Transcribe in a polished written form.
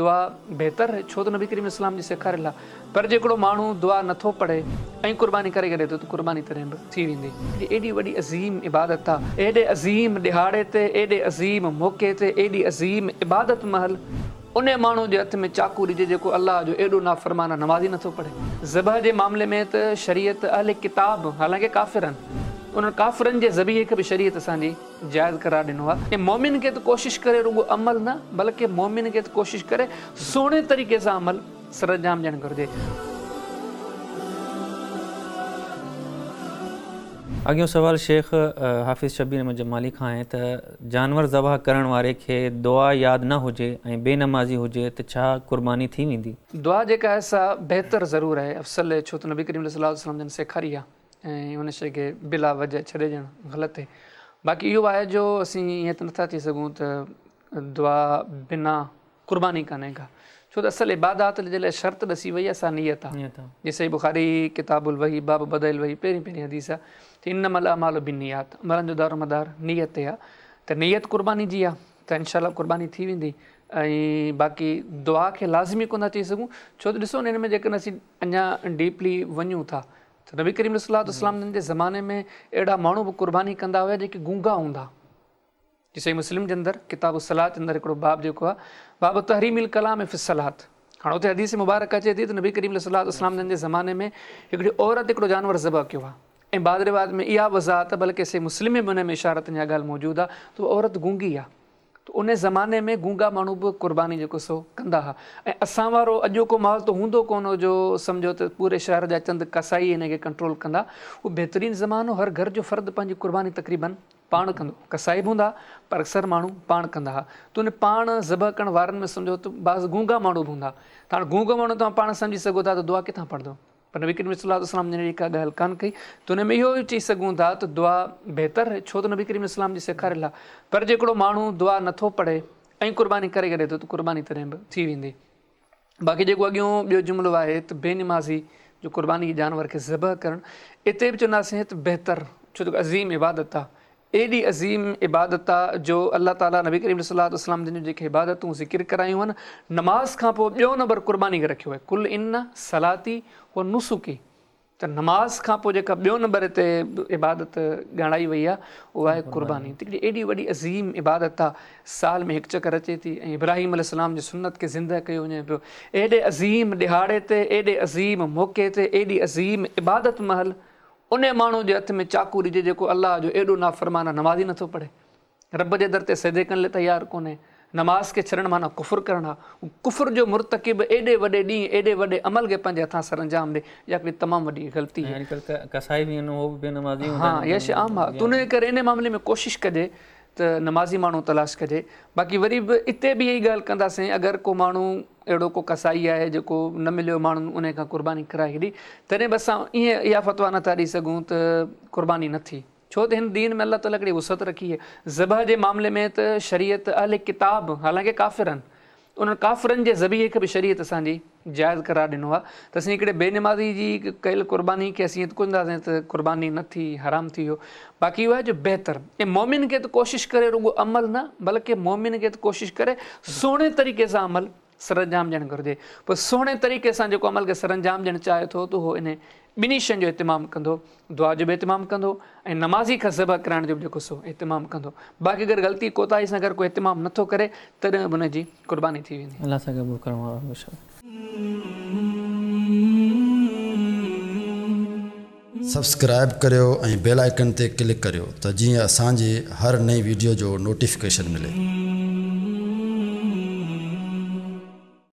دعا بهتر ڇو ته نبي ڪريم اسلام جي سيکاريل آهي، پر جي هڪڙو ماڻهو دعا نٿو پڙهي ۽ قرباني ڪري ڇڏي ٿو ته قرباني تڏهن به ٿي ويندي. ايڏي وڏي عظيم عبادت آ، ايڏي عظيم ڏهاڙي تي، ايڏي عظيم موقعي تي، ايڏي عظيم عبادت مهل انهي ماڻهو جي هٿ ۾ چاقو ڏجي جيڪو الله جو ايڏو نافرمان آ، نماز ئي نٿو پڙهي. ذبح جي معاملي ۾ ته شريعت اهل ڪتاب حالانڪه ڪافر آهن انهن ڪافرن جي ذبيحي کي به شريعت اسان جي جائز قرار ڏنو آ ۽ مؤمن کي ته ڪوشش ڪري رڳو عمل نه بلڪه مؤمن کي ته ڪوشش ڪري سهڻي طريقي سان عمل سرانجام ڏيڻ گهرجي. اڳيون سوال شيخ حافظ شبير احمد جمالي کان آهي ته جانور ذبح ڪرڻ واري کي دعا ياد نه هجي ۽ بي نمازي هجي ته ڇا قرباني ٿي ويندي؟ دعا جيڪا آهي سا بهتر ضرور آهي افضل آهي ڇو ته نبي ڪريم صلي الله عليه وسلم جن سيکاري آهي ۽ ان شيء کي بلا وجه ڇڏي ڏيڻ غلط آهي باقي اهو آهي جو اسين ائين ته نٿا چئي سگهون ته دعا بنا قرباني ڪانهي ڪا، ڇو ته اصل عبادات جي لاء شرط ڏسي وئي آهي سا نيت آهي. جيئن صحيح بخاري ڪتاب الوحي باب بدء الوحي پهرين پهرين حديث آهي ته انما الاعمال بالنيات عملن جو دارومدار نيت تي آهي ته نيت قرباني جي آهي ته انشاء الله قرباني ٿي ويندي ۽ باقي دعا کي لازمي ڪونه ٿا چئي سگهون ڇو ته ڏسو نه هن ۾ جيڪڏهن اسين اڃا ڊيپلي وڃون ٿا ته نبي ڪريم صلي الله عليه وسلم جن جي زماني ۾ اهڙا ماڻهو به قرباني ڪندا هيا جيڪي گونگا هوندا. جي صحيح مسلم جي اندر ڪتاب الصلوة جي اندر هڪڙو باب جيڪو آهي باب تحريم الڪلام في الصلوة هاڻ اتي حديث مبارڪ اچي ٿي ته نبي ڪريم صلي الله عليه وسلم جن جي زماني ۾ هڪڙي عورت هڪڙو جانور ذبح ڪيو آهي ۽ بعض روايت ۾ اها وضاحت بلڪه صحيح مسلم ۾ به ان ۾ اشارتن اها ڳالهه موجود آهي ته اها عورت گونگي آهي ته ان زماني ۾ گونگا ماڻهو به قرباني جيڪو سو ڪندا هئا ۽ اسان وارو اڄوڪو ماحول ته هوندو ڪونه هو جو سمجهو ته پوري شهر جا چند قصائي ان کي ڪنٽرول ڪندا اهو بهترين زمانو هر گهر جو فرد پنهنجي قرباني تقريبن پاڻ ڪندو هو. قصائي به هوندا ها، پر اڪثر ماڻهو پاڻ ڪندا ها. ته ان پاڻ ذبح ڪرڻ وارن ۾ سمجهو ته بعض گونگا ماڻهو به هوندا. ته هاڻ گونگو ماڻهو توهان پاڻ سمجهي سگهو ٿا ته دعا ڪٿان پڙهندو. پر نبي ڪريم صلي الله عليه وسلم جن اهڙي ڪا ڳالهه ڪانه ڪئي. ته ان ۾ اهو ئي چئي سگهون ٿا ته دعا بهتر آهي، ڇو ته نبي ڪريم صلي الله عليه وسلم جي سيکاريل آهي. پر جي هڪڙو ماڻهو دعا نٿو پڙهي ۽ قرباني ڪري ڇڏي ٿو ته قرباني تڏهن به ٿي ويندي. باقي جيڪو اڳيون ٻيو جملو آهي ته بي نمازي جو قرباني جي جانور کي ذبح ڪرڻ، اتي به چونداسين ته بهتر، ڇو ته عظيم عبادت آ، ايڏي عظيم عبادت آ جو الله تعاليٰ نبي ڪريم صلي الله عليه وسلم جن جون جيڪي عبادتون ذڪر ڪرايون آهن، نماز کان پوء ٻيو نمبر قرباني کي رکيو آهي، قل ان صلاتي و نسڪي. ته نماز کان پوء جيڪا ٻيو نمبر هتي عبادت ڄاڻائي وئي آهي اها آهي قرباني. ته هڪڙي ايڏي وڏي عظيم عبادت آهي، سال ۾ هڪ چڪر اچي ٿي ۽ ابراهيم عليه السلام جي سنت کي زنده ڪيو وڃي پيو. ايڏي عظيم ڏهاڙي تي، ايڏي عظيم موقعي تي، ايڏي عظيم عبادت مهل انهي ماڻهو جي هٿ ۾ چاقو ڏجي جيڪو الله جو ايڏو نافرمان آهي، نماز ئي نٿو پڙهي. رب جي در تي سجدي ڪرڻ لاء تيار ڪونهي. نماز کي ڇڏڻ معنيٰ ڪفر ڪرڻ آ. هو ڪفر جو مرتڪب ايڏي وڏي ڏينهن ايڏي وڏي عمل کي پنهنجي هٿان سرانجام ڏي اها هڪڙي تمام وڏي غلطي آهي. ۽ اڄڪلهه قصائي به آهن اهو به بي نمازي هوندا آهن. ها اها شيء عام آ. ته ان ڪري ان معاملي ۾ ڪوشش ڪجي ته نمازي ماڻهو تلاش ڪجي. باقي وري به اتي به اها ئي ڳالهه ڪنداسين اگر ڪو ماڻهو اهڙو ڪو قصائي آهي جيڪو نه مليو ماڻهن انهي کان قرباني ڪرائي ڇڏي تڏهن به اسان ائين اها فتويٰ نه ٿا ڏئي سگهون ته قرباني نه ٿي. ڇو ته هن دين ۾ الله تعاليٰ هڪڙي وسعت رکي آهي. ذبح جي معاملي ۾ ته شريعت اهل ڪتاب حالانڪه ڪافر آهن انهن ڪافرن جي ذبيحي کي به شريعت اسان جي جائز قرار ڏنو آهي ته اسين هڪڙي بي نمازي جي ڪيل قرباني کي اسين ائين ته ڪونه چونداسين ته قرباني نه ٿي حرام ٿي ويو باقي اهو آهي جو بهتر ۽ مؤمن کي ته ڪوشش ڪري رڳو عمل نه بلڪه مؤمن کي ته ڪوشش ڪري سهڻي طريقي سان عمل سرانجام ڏيڻ گهرجي. پوء سهڻي طريقي سان جيڪو عمل کي سرانجام ڏيڻ چاهي ٿو ته اهو انهي ٻنهي شين جو اهتمام ڪندو، دعا جو به اهتمام ڪندو ۽ نمازي کان ذبح ڪرائڻ جو به جيڪو سو اهتمام ڪندو. باقي اگر غلطي ڪوتاهي سان اگر ڪو اهتمام نه ٿو ڪري تڏهن به ان جي قرباني ٿي ويندي. الله سائين قبول ڪرڻ وارو هميشه. سبسڪرائب ڪريو ۽ بيل آئيڪن تي ڪلڪ ڪريو ته جيئن اسان جي هر نئين ويڊيو جو نوٽيفڪيشن ملي.